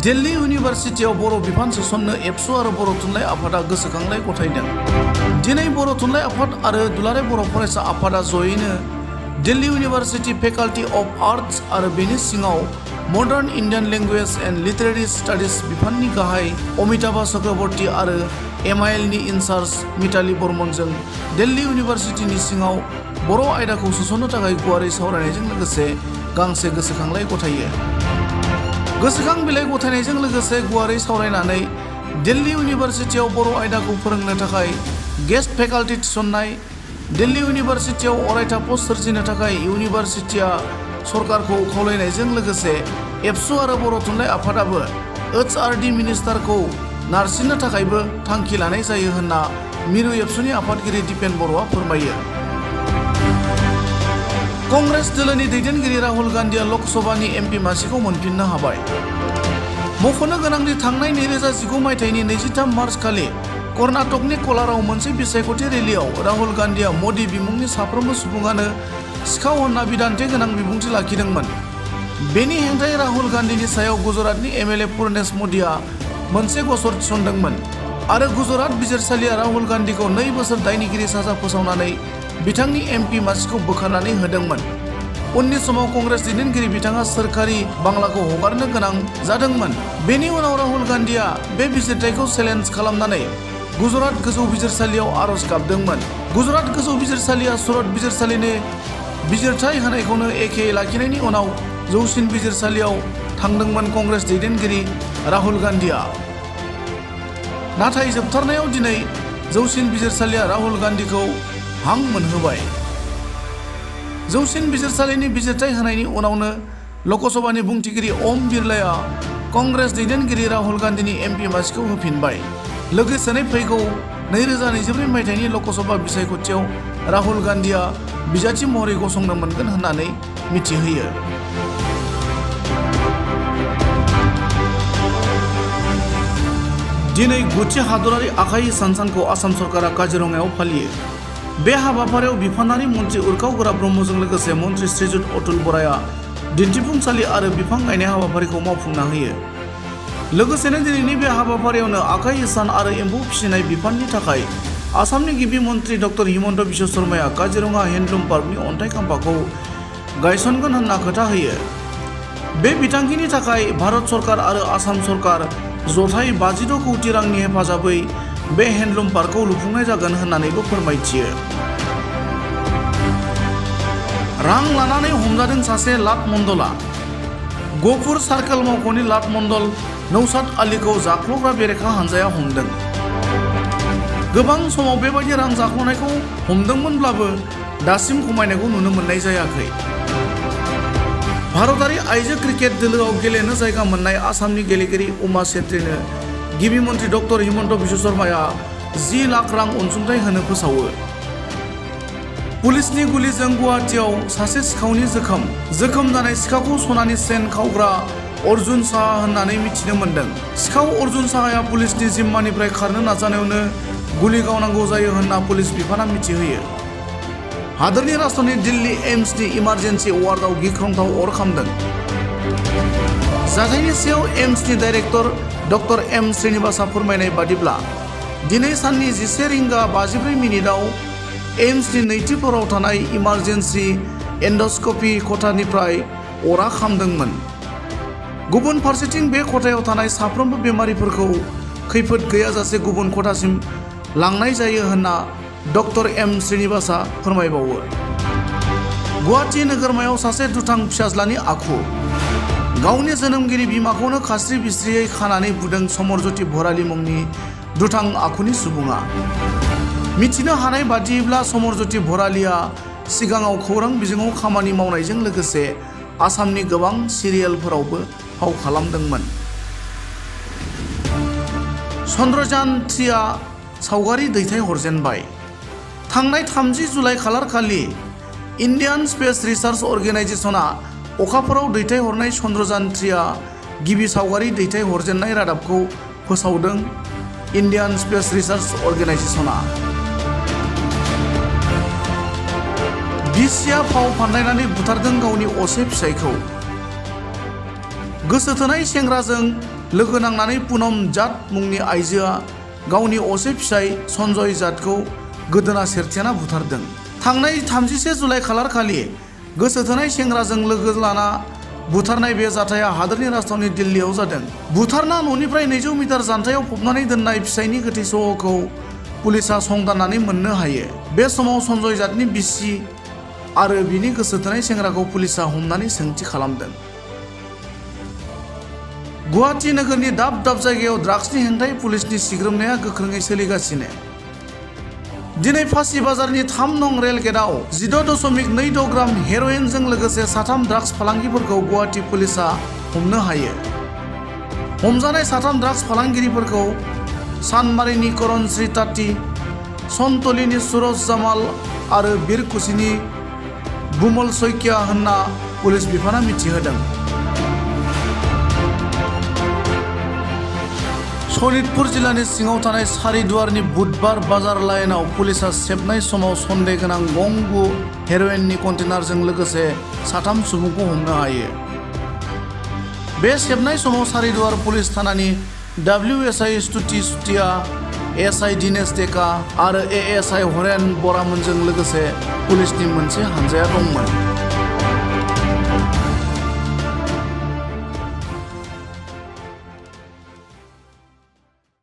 दिल्ली इउनिभार्सिटियाव बर' बिफान सोसननो एबसु आरो बर' थुनलाइ आफादा गोसोखांलाय गथायदों। दिनै बर' थुनलाइ आफाद आरो दुलाराय बर' फरायसा आफादा जयैनो Delhi university faculty of arts आरो बेनि सिङाव modern Indian language and literary studies बिफाननि गाहाय अमिताभा चक्रवर्ती आरो MIL नि इनचार्ज मिताली बर्मनजों दिल्ली इउनिभार्सिटिनि सिङाव बर' आयदाखौ सोसननो थाखाय गुवारै सावरायनायजों लोगोसे गांसे गोसोखांलाय गथायो। गोसोखां बिलाइ गथायनायजों लोगोसे गुवारै सावरायनानै दिल्ली इउनिभार्सिटियाव बर' आयदाखौ फोरोंनो थाखाय गेस्ट फेकाल्टि थिसननाय, दिल्ली इउनिभार्सिटियाव अरायथा पस्ट सोरजिनो थाखाय इउनिभार्सिटिया सरकारखौ खावलायनायजों लोगोसे एबसु आरो बर' थुनलाइ आफादाबो HRD मिनिस्टारखौ नारसिननो थाखायबो थांखि लानाय जायो होनना मिरु एबसुनि आफादगिरि दिपेन बर'आ फोरमायो। कंग्रेस दोलोनि दैदेनगिरि राहुल गान्धीआ लकसभानि MP मासिखौ मोनफिननो हाबाय। मख'नो गोनांदि थांनाय 2019 मायथाइनि 23 मार्च खालि कर्नाटकनि कलाराव मोनसे बिसायख'थि रेलियाव राहुल गान्धीआ मदि बिमुंनि साफ्रोमबो सुबुङानो सिखाव होनना बिदान्थि गोनां बिबुंथि लाखिदोंमोन। बेनि हेंथायै राहुल गान्धीनि सायाव गुजरातनि MLA पुर्णेश मदिआ मोनसे गसर थिसनदोंमोन आरो गुजरात बिजिरसालिया राहुल गान्धीखौ 2 बोसोर दायनिगिरि साजा फोसावनानै बिथांनि MP मासिखौ बोखारनानै होदोंमोन। उननि समाव कंग्रेस दैदेनगिरि बिथाङा सोरखारि बांलाखौ हगारनो गोनां जादोंमोन। बेनि उनाव राहुल गान्धीआ बे बिजिरथायखौ चेलेन्ज खालामनानै गुजरात गोजौ बिजिरसालियाव आर'ज गाबदोंमोन। गुजरात गोजौ बिजिरसालिया सुरत बिजिरसालिनि बिजिरथाय होनायखौनो एखे लाखिनायनि उनाव जौसिन बिजिरसालियाव थांदोंमोन कंग्रेस दैदेनगिरि राहुल गान्धीआ। नाथाय जोबथारनायाव दिनै जौसिन बिजिरसालिया राहुल गान्धीखौ हां मोनहोबाय। जौसिन बिजिरसालिनि बिजिरथाय होनायनि उनावनो लकसभानि बुंथिगिरि ओम बिरलाया कंग्रेस दैदेनगिरि राहुल गान्धीनि MP मासिखौ होफिनबाय। लोगोसेनो फैगौ 2024 मायथाइनि लकसभा बिसायख'थियाव राहुल गान्धीआ बिजाथि महरै गसंनो मोनगोन होननानै मिथिहोयो। दिनै 9थि हादरारि आखाइ हिसान सानखौ आसाम सरकारा काजिरङायाव फालियो। बे हाबाफारियाव बिफानारि मन्त्रि उरखाव गोरा ब्रह्मजों लोगोसे मन्त्रि श्रीजुत अतुल बराया दिन्थिफुंसालि आरो बिफां गायनाय हाबाफारिखौ मावफुंना होयो। लोगोसेनो दिनैनि बे हाबाफारियावनो आखाइ हिसान आरो एम्फौ फिसिनाय बिफाननि थाखाय आसामनि गिबि मन्त्रि डक्टर हिमन्त बिश्व शर्माया काजिरङा हेन्डलुम पार्कनि अन्थाइ खाम्फाखौ गायसनगोन होनना खोथा होयो। बे बिथांखिनि थाखाय भारत सरकार आरो आसाम सरकार जथाय 56 कौटि रांनि हेफाजाबै बे हेन्डलुम पार्कखौ लुफुंनाय जागोन होननानैबो फोरमायथियो। रां लानानै हमजादों सासे लाट मण्डला। गफुर सार्केल मावख'नि लाट मण्डल नौसाद आलीखौ जाख्ल'ग्रा बेरेखा हानजाया हमदों। गोबां समाव बेबायदि रां जाख्ल'नायखौ हमदोंमोनब्लाबो दासिम खमायनायखौ नुनो मोननाय जायाखै। भारतारि आइजो क्रिकेट दोलोआव गेलेनो जायगा मोननाय आसामनि गेलेगिरि उमा छेत्रीनो गिबि मन्त्रि डक्टर हिमन्त बिश्व शर्माया 10 लाख रां अनसुंथाइ होनो फोसावो। पुलिसनि गुलिजों गुवाहाटीआव सासे सिखावनि जोखोम जानाय सिखावखौ सनानि चेन खावग्रा अर्जुन साहा होननानै मिथिनो मोन्दों। सिखाव अर्जुन साहाया पुलिसनि जिम्मानिफ्राय खारनो नाजानायावनो गुलि गावनांगौ जायो होनना पुलिस बिफाना मिथिहोयो। हादोरनि राजधानी दिल्ली एम्सनि इमारजेन्सि वार्डआव गिख्रंथाव अर खामदों। जाथायनि सायाव एम्सनि डाइरेक्टर डक्टर M श्रीनिवासा फोरमायनाय बादिब्ला दिनै साननि 11:54 एम्सनि 2थि फ्ल'राव थानाय इमारजेन्सि एन्डस्कपि खथानिफ्राय अरा खामदोंमोन। गुबुन फारसेथिं बे खथायाव थानाय साफ्रोमबो बेमारिफोरखौ खैफोद गैयाजासे गुबुन खथासिम लांनाय जायो होनना डक्टर M श्रीनिवासा फोरमायबावो। गुवाहाटी नोगोरमायाव सासे दुथां फिसाज्लानि आखु। गावनि जोनोमगिरि बिमाखौनो खास्रि बिस्रियै खानानै बुदों समरज्योति भराली मुंनि दुथां आखुनि सुबुङा। मिथिनो हानाय बादियैब्ला समरज्योति भरालीया सिगाङाव खौरां बिजोङाव खामानि मावनायजों लोगोसे आसामनि गोबां सिरियेलफोरावबो फाव खालामदोंमोन। चन्द्रयान-3आ सावगारि दैथायहरजेनबाय। थांनाय 30 जुलाइ खालारखालि इन्डियान स्पेस रिसार्च अर्गेनाइजेसना अखाफोराव दैथायहरनाय चन्द्रयान-3आ गिबि सावगारि दैथायहरजेननाय रादाबखौ फोसावदों इन्डियान स्पेस रिसार्च अर्गेनाइजेसना। बिसिया फाव फान्दायनानै बुथारदों गावनि असे फिसायखौ। गोसो थोनाय सेंग्राजों लोगो नांनानै पुनम जाट मुंनि आइजोआ गावनि असे फिसाय सन्जय जाटखौ गोदोना सेरथेना बुथारदों। थांनाय 31 जुलाइ खालारखालि गोसो थोनाय सेंग्राजों लोगो लाना बुथारनाय बे जाथाया हादोरनि राजधानी दिल्लीयाव जादों। बुथारना न'निफ्राय 200 मिटार जानथायाव फबनानै दोननाय फिसायनि गोथै सह'खौ पुलिसा संदाननानै मोननो हायो। बे समाव सन्जय जाटनि बिसि आरो बिनि गोसो थोनाय सेंग्राखौ पुलिसा हमनानै सोंथि खालामदों। गुवाहाटी नोगोरनि दाब दाब जायगायाव ड्राग्सनि हेंथायै पुलिसनि सिग्रोमनाया गोख्रोङै सोलिगासिनो। दिनै फासि बाजारनि 3 नं रेल गेटआव 16.26 ग्राम हेर'इनजों लोगोसे 3 ड्राग्स फालांगिफोरखौ गुवाहाटी पुलिसा हमनो हायो। हमजानाय 3 ड्राग्स फालांगिरिफोरखौ सानमारिनि करणश्री ताती, सन्तलिनि सुरज जामाल आरो बिरकुसिनि बुमल सैकिया होनना पुलिस बिफाना मिथिहोदों। सनितपुर जिल्लानि सिङाव थानाय सारिदुवारनि बुधबार बाजार लाइनआव पुलिसा सेबनाय समाव सन्देह गोनां गं 9 हेर'इननि कन्टेनारजों लोगोसे 3 सुबुंखौ हमनो हायो। बे सेबनाय समाव सारिदुवार पुलिस थानानि WSI स्तुति सुतिया, SI दिनेश डेका आरो ASI हरेन बरामोनजों लोगोसे पुलिसनि मोनसे हानजाया दंमोन।